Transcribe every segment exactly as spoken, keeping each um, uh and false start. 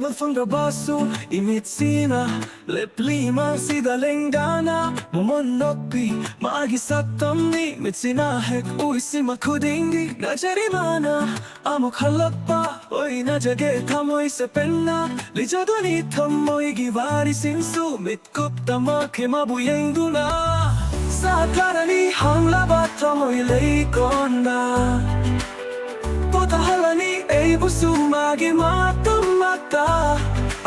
ꯃꯐꯝꯗ ꯕꯥꯁꯨ ꯏꯃꯤꯠꯁꯤꯅ ꯂꯦꯞꯂꯤ ꯃꯥꯡꯁꯤꯗ ꯂꯦꯡꯗꯅ ꯃꯃꯣꯟ ꯅꯣꯛꯄꯤ꯫ ꯃꯥꯒꯤ ꯁꯛꯇꯝꯅꯤ ꯃꯤꯠꯁꯤꯅ ꯍꯦꯛ ꯎꯏꯁꯤ ꯃꯈꯨꯗꯤꯡꯒꯤ ꯅꯖꯔꯤ ꯃꯥꯅ ꯑꯃꯨꯛ ꯍꯜꯂꯛꯄ ꯑꯣꯏꯅꯖꯒꯦ ꯊꯃꯣꯏ ꯁꯦꯄꯦꯟꯅ ꯂꯤꯖꯗꯣꯅꯤ ꯊꯃꯣꯏꯒꯤ ꯋꯥꯔꯤꯁꯤꯡꯁꯨ ꯃꯤꯠ ꯀꯨꯞꯇꯃꯛ ꯃꯥꯕꯨ ꯌꯦꯡꯗꯨꯅ ꯁꯥꯊꯔꯅꯤ ꯍꯥꯡꯂꯕ ꯊꯃꯣꯏ ꯂꯩꯀꯣꯟꯗ ꯄꯣꯊꯥꯍꯜꯂꯅꯤ ꯑꯩꯕꯨꯁꯨ ꯃꯥꯒꯤ ꯃꯇꯝꯃꯛꯇ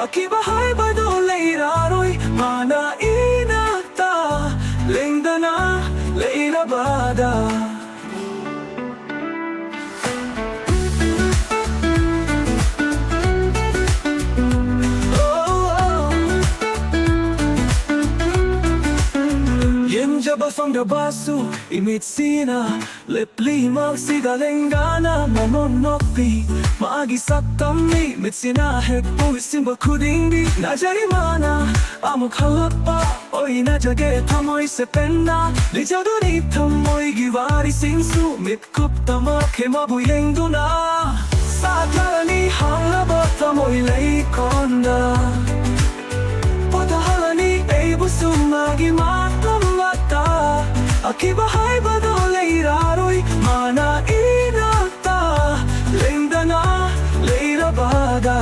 ꯑꯀꯤꯕ ꯍꯥꯏꯕꯗꯨ ꯂꯩꯔꯔꯣꯏ ꯃꯥꯅ ꯏꯅꯥꯛꯇ ꯂꯦꯡꯗꯅ ꯂꯩꯔꯕꯗ꯫ ꯌꯦꯡꯖꯕ ꯐꯪꯗ꯭ꯔꯕꯁꯨ ꯏꯃꯤꯠꯁꯤꯅ ꯂꯦꯞꯂꯤ ꯃꯥꯡꯁꯤꯗ ꯂꯦꯡꯗꯅ ꯃꯃꯣꯟ ꯅꯣꯛꯄꯤ꯫ ꯃꯥꯒꯤ ꯁꯛꯇꯝꯅꯤ ꯃꯤꯠꯁꯤꯅ ꯍꯦꯛ ꯎꯏꯁꯤꯟꯕ ꯈꯨꯗꯤꯡꯗꯤ ꯅꯖꯔꯤ ꯃꯥꯅ ꯑꯃꯨꯛ ꯍꯜꯂꯛꯄ ꯑꯣꯏꯅꯖꯒꯦ ꯊꯃꯣꯏ ꯁꯦꯄꯦꯟꯅ ꯂꯤꯖꯗꯣꯅꯤ ꯊꯃꯣꯏꯒꯤ ꯋꯥꯔꯤꯁꯤꯡꯁꯨ ꯃꯤꯠ ꯀꯨꯞꯇꯃꯛ ꯃꯥꯕꯨ ꯌꯦꯡꯗꯨꯅ ꯁꯥꯊꯔꯅꯤ ꯍꯥꯡꯂꯕ ꯊꯃꯣꯏ ꯂꯩꯀꯣꯟꯗ ꯄꯣꯊꯥꯍꯜꯂꯅꯤ ꯑꯩꯕꯨꯁꯨ ꯃꯥꯒꯤ ꯃꯇꯝꯃꯛꯇ ꯑꯀꯤꯕ ꯍꯥꯏꯕꯗꯨ ꯂꯩꯔꯔꯣꯏ ꯃꯥꯅ ꯏꯅꯥꯛꯇ ꯂꯦꯡꯗꯅ ꯂꯩꯔꯕꯗ꯫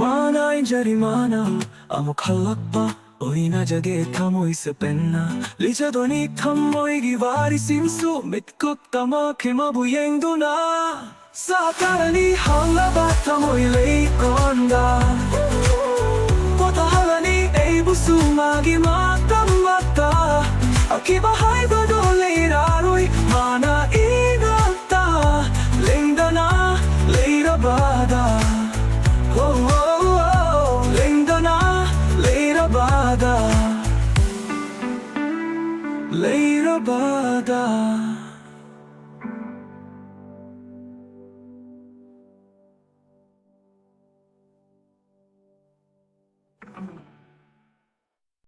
ꯃꯥꯅ ꯏꯟꯖꯔꯤ ꯃꯥꯅ ꯑꯃꯨꯛ ꯍꯜꯂꯛꯄ ꯑꯣꯏꯅꯖꯒꯦ ꯊꯃꯣꯏ ꯁꯦꯄꯦꯟꯅ ꯂꯤꯖꯗꯣꯅꯤ ꯊꯃꯣꯏꯒꯤ ꯋꯥꯔꯤꯁꯤꯡꯁꯨ ꯃꯤꯠ ꯀꯨꯞꯇꯃꯛ ꯃꯥꯕꯨ ꯌꯦꯡꯗꯨꯅ ꯁꯥꯊꯔꯅꯤ ꯍꯥꯡꯂꯕ ꯊꯃꯣꯏ ꯂꯩꯀꯣꯟꯗ ꯄꯣꯊꯥꯍꯜꯂꯅꯤ ꯑꯩꯕꯨꯁꯨ ꯃꯥꯒꯤ ꯃꯇꯝꯃꯛꯇ ꯑꯀꯤꯕ ꯍꯥꯏꯕꯗꯨ ꯂꯩꯔꯔꯣꯏ ꯃꯥꯅ ꯏꯅꯥꯛꯇ ꯂꯦꯡꯗꯅ ꯂꯩꯔꯕꯗ꯫ ꯍꯣ, ꯍꯣ, ꯍꯣ, ꯂꯦꯡꯗꯅ ꯂꯩꯔꯕꯗ꯫ ꯂꯩꯔꯕꯗ꯫